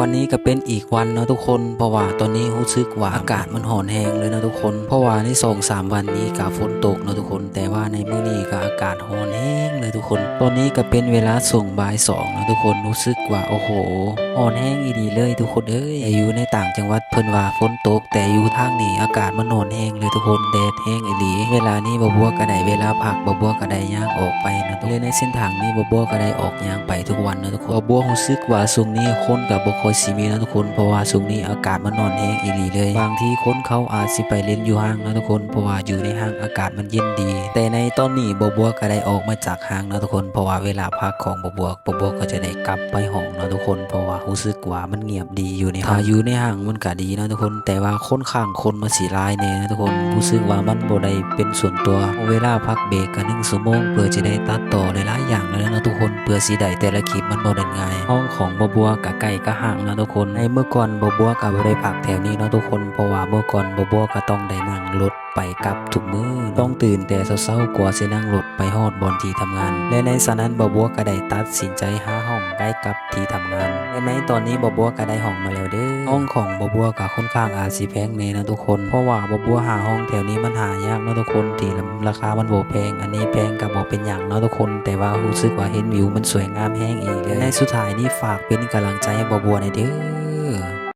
ວັນນີ້ກໍເປັນອີກວັນເນາະທຸກຄົນ ເພາະວ່າຕອນນີ້ຮູ້ສຶກວ່າອາກາດມັນຮ້ອນແຮງເລີຍເນາະທຸກຄົນ ເພາະວ່າໃນສອງສາມວັນນີ້ກໍຝົນຕົກເນາະທຸກຄົນ ແຕ່ວ່າໃນມື້ນີ້ກໍອາກາດຮ້ອນແຮງເລີຍທຸກຄົນ. ຕອນນີ້ກໍເປັນເວລາຊ່ວງບ່າຍສອງເນາະທຸກຄົນ ຮູ້ສຶກວ່າ ໂອ້ໂຫ ຮ້ອນແຮງອີ່ຫຼີເລີຍທຸກຄົນເອີຍ. ແຕ່ຢູ່ໃນຕ່າງຈັງຫວັດເພິ່ນວ່າຝົນຕົກ ແຕ່ຢູ່ທາງນີ້ອາກາດມັນຮ້ອນແຮງເລີຍທຸກຄົນ ແດດແຮງອີ່ຫຼີ. ເວລານີ້ບ່າວບົວກໍໄດ້ເວລາພັກ ບ່າວບົວກໍໄດ້ຍ່າງອອກໄປເນາະທຸກຄົນ ແລະໃນເສັ້ນທາງນີ້ບ່າວບົວກໍໄດ້ອອກຍ່າງໄປທຸກວັນເນາະທຸກຄົນ. ບ່າວບົວຮູ້ສຶກວ່າຊ່ວງນີ້ຄົນກໍບໍ່ຄ່ອຍຊິມີເນາະທຸກຄົນ ເພາະວ່າຊ່ວງນີ້ອາກາດມັນຮ້ອນແຮງອີ່ຫຼີເລີຍ. ບາງທີຄົນເຂົາອາດຊິໄປຫຼິ້ນຢູ່ຫ້າງເນາະທຸກຄົນ ເພາະວ່າຢູ່ໃນຫ້າງອາກາດມັນເຢັນດີ. ແຕ່ໃນຕອນນີ້ບ່າວບົວກໍໄດ້ອອກມາຈາກຫ້າງເນາະທຸກຄົນ ເພາະວ່າເວລາພັກຂອງບ່າວບົວ ບ່າວບົວກໍຈະໄດ້ກັບໄປຫ້ອງເນາະທຸກຄົນ ເພາະວ່າຮູ້ສຶກວ່າມັນງຽບ ດີຢູ່ໃນ ຖ້າຢູ່ໃນຫ້າງມັນກະດີເນາະທຸກຄົນ ແຕ່ວ່າຂ້ອນຂ້າງຄົນມັນຊິຫຼາຍແນ່ເນາະທຸກຄົນ ຮູ້ສຶກວ່າມັນບໍ່ໄດ້ເປັນສ່ວນຕົວ. ເວລາພັກເບຣກກະໜຶ່ງຊົ່ວໂມງ ເພື່ອຊິໄດ້ຕັດຕໍ່ຫຼາຍໆຢ່າງເນາະທຸກຄົນ ເພື່ອຊິໄດ້ແຕ່ລະຄລິບມັນບໍ່ໄດ້ງ່າຍ. ຫ້ອງຂອງບ່າວບົວກະໃກ້ກະຫ້າງເນາະທຸກຄົນ. ໃນເມື່ອກ່ອນບ່າວບົວກະບໍ່ໄດ້ພັກແຖວນີ້ເນາະທຸກຄົນ ເພາະວ່າເມື່ອກ່ອນບ່າວບົວກະຕ້ອງໄດ້ນັ່ງລົດ ໄປກັບທຸກມື້ ຕ້ອງຕື່ນແຕ່ເຊົ້າໆ ກວ່າຊິນັ່ງລົດໄປຮອດບ່ອນທີ່ທຳງານ ແລະໃນສະນັ້ນບ່າວບົວກໍໄດ້ຕັດສິນໃຈຫາຫ້ອງໃກ້ກັບທີ່ທຳງານ ແລະໃນຕອນນີ້ບ່າວບົວກໍໄດ້ຫ້ອງມາແລ້ວເດີ້. ຫ້ອງຂອງບ່າວບົວກໍຄ່ອນຂ້າງອາດຊິແພງແດ່ເນາະທຸກຄົນ ເພາະວ່າບ່າວບົວຫາຫ້ອງແຖວນີ້ມັນຫາຍາກເນາະທຸກຄົນ ທີ່ລາຄາມັນບໍ່ແພງ ອັນນີ້ແພງກໍບໍ່ເປັນຫຍັງເນາະທຸກຄົນ ແຕ່ວ່າຮູ້ສຶກວ່າເຫັນວິວມັນສວຍງາມແຮງອີ່ຫຼີ. ໃນສຸດທ້າຍນີ້ຝາກເປັນກຳລັງໃຈໃຫ້ບ່າວບົວແດ່ເດີ້.